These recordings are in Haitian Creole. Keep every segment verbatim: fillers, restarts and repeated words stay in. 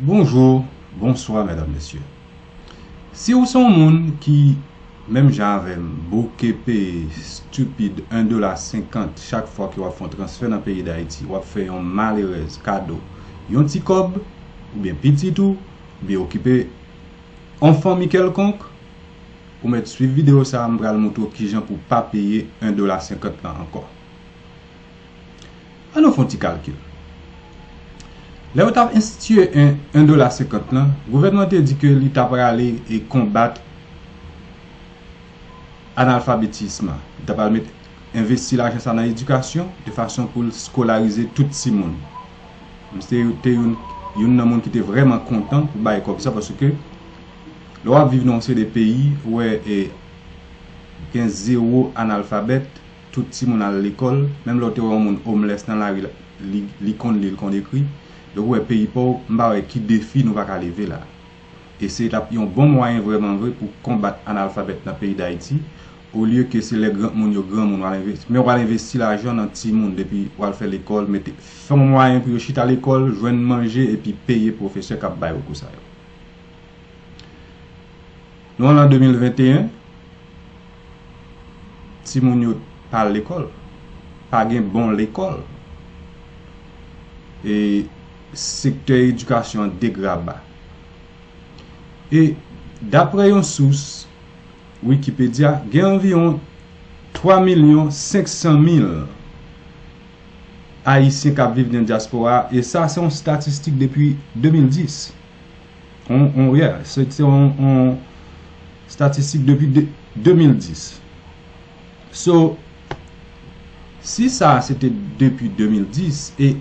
Bonjou, bonswa medam, mesye. Si w se yon moun ki, menm jan avè m, bouke peye stupid en dola senkant chak fwa ke w ap fè yon transfè nan peyi Dayiti, w ap fè yon malerèz kado yon ti kòb, oubyen pitit ou, oubyen okipe yon fanmi kèlkonk, ou mèt swiv videyo sa a, m pral montre w kijan pou w pa peye en dola senkant lan ankò. Ann nou fè yon ti kalkil. Lè yo t ap enstitiye en, en dola senkant lan, gouvènman te di ke li ta prale e konbat analfabetism lan. Li ta pral met, envesti lajan sa nan edikasyon, de fason pou l skolarize tout timoun. M se te youn, youn nan moun ki te vrèman kontan pou bay kòb sa, paske lè w ap viv nan yon seri de peyi, ou wè, e, gen zewo analfabèt, tout timoun al lekòl, menm lè w te wè yon moun homeless nan lari, li, li konn li, li konn ekri. Donk, ou wè, peyi pa w, m pa wè ki defi nou pa ka leve la. E se t ap yon bon mwayen vrèman vre pou konbat analfabèt nan peyi Dayiti, olye ke se lè granmoun yo granmoun, w al envesti, men w al envesti lajan nan timoun depi w al fè lekòl, mete, fè yon mwayen pou yo chita lekòl, jwenn manje, epi peye pwofesè k ap bay ou kou sa yo. Nou an lan de mil venteyen, timoun yo pa al lekòl, pa gen bon lekòl. E sektè edikasyon an degraba. E daprè yon sous Wikipedia, gen anviwon twa milyon senk san mil Ayisyen k ap viv nan dyaspora a, e sa se yon statistik depi de mil dis. On, on, yeah, se, se on, on statistik depi de, de mil dis. So, si sa se te depi de mil dis, e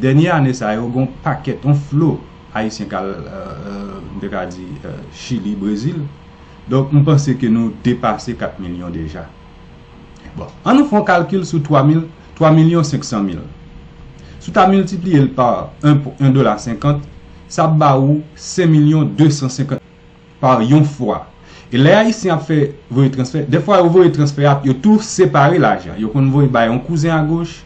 dènye ane sa yo, gon pakèt, on flo Ayisyen k al, euh, euh, m te ka di, euh, Chili, Brezil. Donk, m panse ke nou depase kat milyon deja. Bon, ann nou fè yon kalkil sou twa mil, twa milyon senk san mil. Si w ta miltipliye l pa en, en dola senkant, sa ap ba ou senk milyon de san senkant pa yon fwa. E lè Ayisyen ap fè, voye transfè, dèfwa yo voye transfè a, yo tou separe lajan. Yo konn voye bay yon kouzen agoch,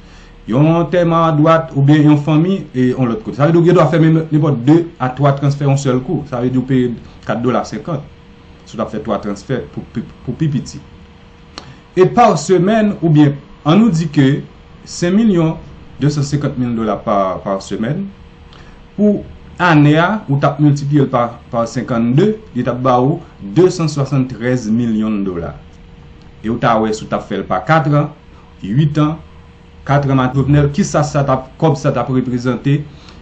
yon antèman adwat, oubyen yon fanmi e yon lòt kote. Sa vle di ou gen dwa fè menm nenpòt de a twa transfè yon sèl kou. Sa vle di ou peye kat dola senkant si w t ap fè twa transfè pou, pou, pou pi piti. E pa semèn, oubyen ann nou di ke senk milyon de san senkant mil dola pa, pa semèn, pou ane a, ou t ap miltipliye l pa, pa senkannde, li t ap ba ou de san swasanntrèz milyon dola. E ou ta wè si w t ap fè l pa kat an, uit an, kat an Madan Jovenel, kisa sa t ap, kòb sa t ap reprezante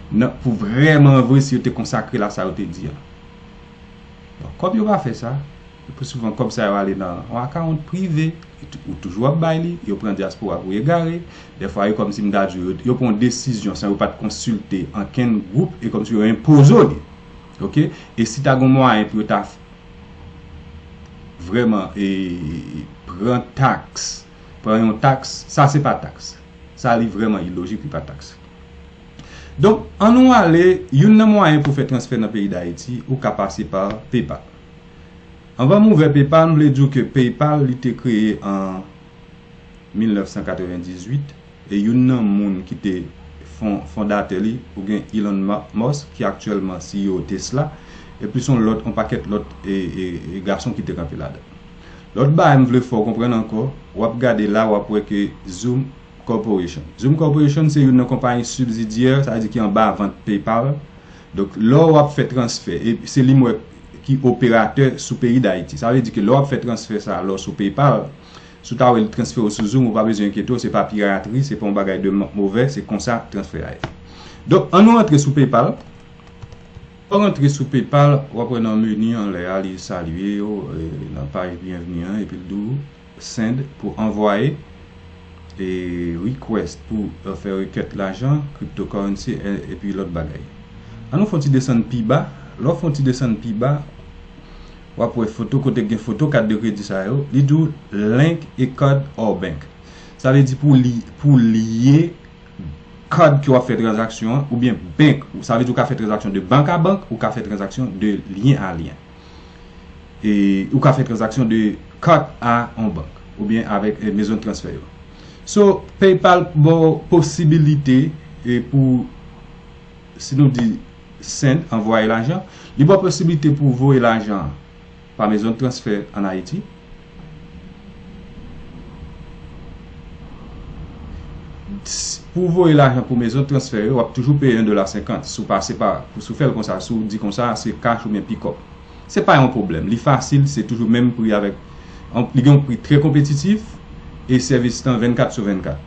nan, pou vrèman vre si yo te konsakre l a sa yo te di a. Bon, kòb yo pa fè sa. Leplisouvan, kòb sa yo ale nan yon akawont prive, ou toujou ap bay li, yo pran dyaspora pou egare. Dèfwa, yo kòmsi m ta di w, yo, yo pran yon desizyon san yo pa t konsilte ankenn gwoup, e kòmsi yo enpoze w li. Oke? E si ta gen mwayen pou yo ta vrèman, e, pran taks, pran yon taks, sa se pa taks. Sa li vrèman ilojik, li pa taks. Donk, ann nou ale, youn nan mwayen pou fè transfè nan peyi Dayiti, ou ka pase pa PayPal. Anvan m ouvè PayPal, m vle di w ke PayPal, li te kreye an mil nèf san katrevendizuit, e youn nan moun ki te fon-, fondatè li, ou gen Elon Ma-, Musk, ki aktyèlman C E O Tesla, epi se yon lòt, yon pakèt lòt, e, e, e gason ki te kanpe ladan. Lòt bagay m vle fè w konprann ankò, w ap gade la, w ap wè ke Zoom Corporation. Zoom Corporation se youn nan konpayi sibsidyè, sa vle di ki anba vant PayPal. Donk, lè w ap fè transfè, e se li m wè ki operatè sou peyi Dayiti. Sa vle di ke lè w ap fè transfè sa a, lè w sou PayPal, si w ta wè li transfere w sou Zoom, ou pa bezwen enkyete w, se pa piratri, se pa yon bagay de m-, movè, se konsa transfè a ye. Donk, ann nou rantre sou PayPal. Lè w rantre sou PayPal, w ap wè nan meni anlè a, li salye w, e, nan paj byenvni an, epi l di w, send pou anvwaye, e request pou, e, fè rekèt lajan, cryptocurrency, e, epi lòt bagay. Ann nou fè yon ti desann pi ba. Lè w fè yon ti desann pi ba, w ap wè foto, kote gen foto kat de kredi sa yo. Li di w link a card or bank. Sa vle di pou li, pou lye card ke w ap fè tranzaksyon an, oubyen bank. Sa vle di ou ka fè tranzaksyon de bank a bank, ou ka fè tranzaksyon de lyen a lyen. E ou ka fè tranzaksyon de kat a yon bank oubyen avèk, e, mezon transfè yo. So, PayPal ba w posibilite, e, pou, si nou di, send, anvwaye lajan, li ba w posiblite pou w voye lajan pa mezon de transfè ann Ayiti. Pou w voye lajan pou mezon de transfè yo, w ap toujou peye yon dola senkant. Si w pase pa, si w fè l konsa, si w di konsa, se cash oubyen pick up. Se pa yon pwoblèm. Li fasil, se toujou menm pri avèk, li gen yon pri trè konpetitif e sèvis lan vennkat sou vennkat.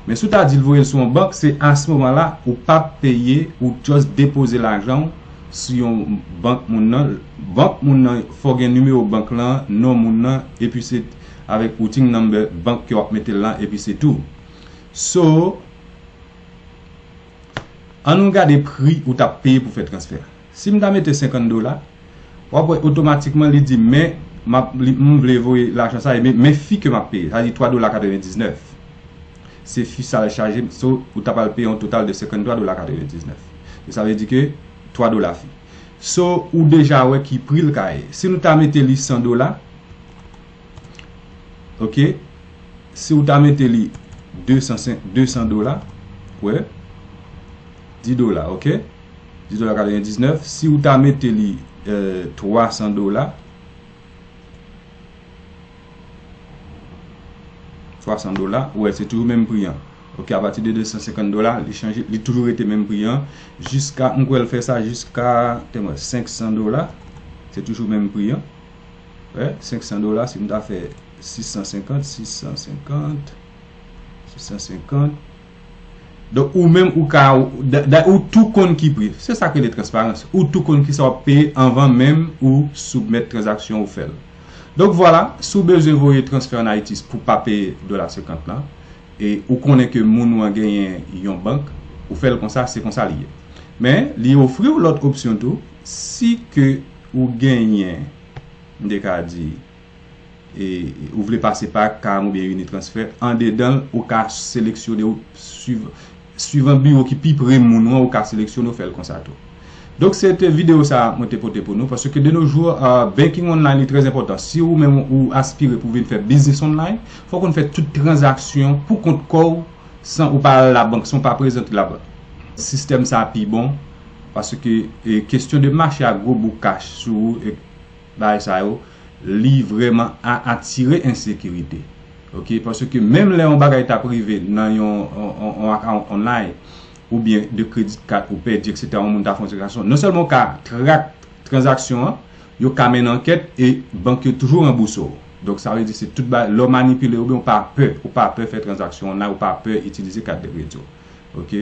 Men si w ta di l voye l sou yon bank, se a se moman la, ou p ap peye, ou just depoze lajan w sou yon bank moun nan. Bank moun nan, fò w gen nimewo bank lan, non moun nan, epi se avèk routing number bank ke w ap mete l la, epi se tou. So, ann nou gade pri ou t ap peye pou fè transfè a. Si m ta mete senkant dola, w ap wè otomatikman li di, men, m ap, li, m vle voye lajan sa, e men, men fi ke m ap peye, sa di twa dola katrevendiznèf. Se fi sa l chaje m, so, ou ta pral peye yon total de senkanntwa dola katrevendiznèf. E sa vle di ke twa dola fi. So, ou deja wè ki pri l ka ye. Si nou ta mete li san dola, ok, si ou ta mete li de san, de san dola, wè, dis dola, ok, dis dola katrevendiznèf. Si ou ta mete li, euh, twa san dola, twa san dola, wè, se toujou menm pri an. Ok, apati de de san senkant dola, li chanje, li toujou rete menm pri an, jiska, m kwè l fè sa jiska, tèlman, senk san dola, se toujou menm pri an. Wè, senk san dola, si m ta fè sis san senkant, sis san senkant, sis san senkant. Donk, ou menm, ou ka, ou, da, da, ou tou konn ki pri. Se sa k rele transparans. Ou tou konn ki sa w ap peye anvan menm ou soumèt tranzaksyon ou fè l. Donk, vwala, si w bezwen voye transfè ann Ayiti pou pa peye dola senkant lan, e ou konnen ke moun ou an genyen yon bank, ou fè l konsa, se konsa li ye. Men, li ofri w lòt opsyon tou, si ke ou genyen, m te ka di, e ou vle pase pa CARM oubyen Unitransfer, andedan l, ou ka seleksyone, ou swiv, swivan biwo ki pi pre moun ou an, ou ka seleksyone, ou fè l konsa tou. Donk, se te videyo sa a mwen te pote pou nou, paske de nos jours, euh, banking online li trè enpòtan. Si ou menm ou aspire pou vin fè biznis online, fòk ou fè tout tranzaksyon pou kont kò w, san ou pa al labank, san ou pa prezante labank. Sistèm sa a pi bon, paske, e, kesyon de mache ak gwo bouk kach sou ou, e, bagay sa yo, li vrèman a, atire ensekirite. Ok, paske menm lè yon bagay t ap rive nan yon, yon, yon, yon account online, oubyen de credit card ou pèdi, et cetera, yon moun ta fè yon tranzaksyon, non sèlman w ka track tranzaksyon an, yo ka mennen ankèt e bank yo toujou ranbouse w. Donk, sa vle di se tout bagay, lè w manipile oubyen w pa pè, ou pa pè fè tranzaksyon online, ou pa pè itilize kat de kredi w. Ok?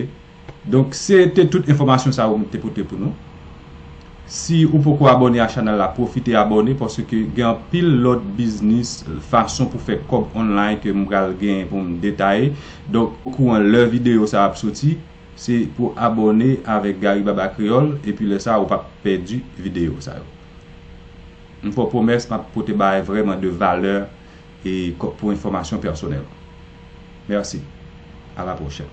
Donk, se te tout enfòmasyon sa yo m te pote pou nou. Si ou poko abòne a chanèl la, pwofite abòne, paske gen anpil lòt biznis, fason pou fè kòb online ke m pral gen pou m detaye. Donk, okouran lè videyo sa ap soti, se pou abòne avèk Gary Baba Kreyòl, epi lè sa a, ou p ap pèdi videyo sa yo. M fè w pwomès, m ap pote bagay vrèman de valè e kò-, pou enfòmasyon pèsonèl. Mèsi. A la pwochèn.